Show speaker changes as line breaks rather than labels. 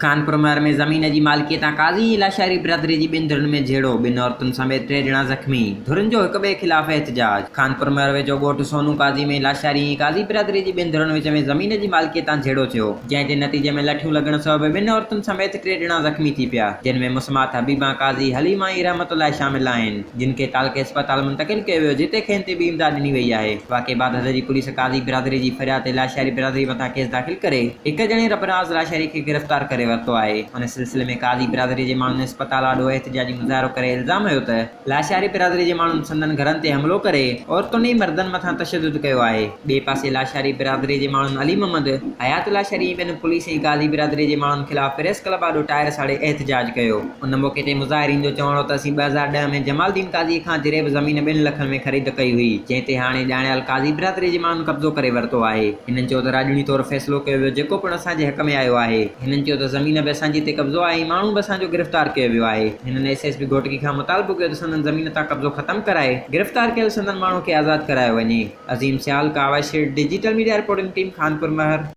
خانپور مهر ۾ زمين جي مالڪي تان قاضي ۽ لاشاري برادري جي ٻن ڌرين ۾ جهيڙو، ٻن عورتن سميت ٽي ڄڻا زخمي، ڌرين جو هڪٻئي خلاف احتجاج. خانپور مهر ويجهو ڳوٺ سونو قاضي ۾ لاشاري ۽ قاضي برادري جي ٻن ڌرين وچ ۾ زمين جي مالڪي تان جهيڙو ٿيو، جنهن جي نتيجي ۾ لٺيون لڳڻ سبب ٻن عورتن سميت ٽي ڄڻا زخمي ٿي پيا، جن ۾ مسمات حبيبان قاضي، حليما ۽ رحمت الله شامل آهن، جن کي تعلقي اسپتال منتقل ڪيو ويو، جتي کين طبي امداد ڏني وئي آهي. واقعي بعد حد جي پوليس قاضي برادري جي فرياد تي لاشاري برادري مٿان ڪيس داخل ڪري هڪ ڄڻي ربناز لاشاري کي گرفتار ڪري ورتو آهي. ان سلسلي ۾ قاضي برادري جي ماڻهن اسپتال آڏو احتجاجي مظاهرو ڪري الزام هنيو ته لاشاري برادري جي ماڻهن سندن گهرن تي حملو ڪري عورتن ۽ مردن مٿان تشدد ڪيو آهي. ٻئي پاسي لاشاري برادري جي ماڻهن علي محمد، حيات لاشاري ۽ ٻين پوليس ۽ قاضي برادري جي ماڻهن خلاف پريس ڪلب آڏو ٽائر ساڙي احتجاج ڪيو. ان موقعي تي مظاهرين جو چوڻ هو ته اسين 2010 ۾ جمال الدين قاضيء کان جريب زمين ٻن لکن ۾ خريد ڪئي هئي، جنهن تي هاڻي ڄاڻايل قاضي برادري جي ماڻهن قبضو ڪري ورتو آهي. هنن چيو ته راڄوڻي طور فيصلو ڪيو ويو جيڪو پڻ اسان جي حق ۾ آيو آهي. هنن چيو ته زمين به اسان جي تي قبضو آهي ۽ ماڻهو به اسان جو گرفتار ڪيو ويو آهي. هنن ايس ايس پي گهوٽڪي کان مطالبو ڪيو ته سندن زمين تان قبضو ختم ڪرائي گرفتار ڪيل سندن ماڻهو کي آزاد ڪرايو وڃي. Azeem Sial, Kawish, digital media reporting team, Khanpur Mahar.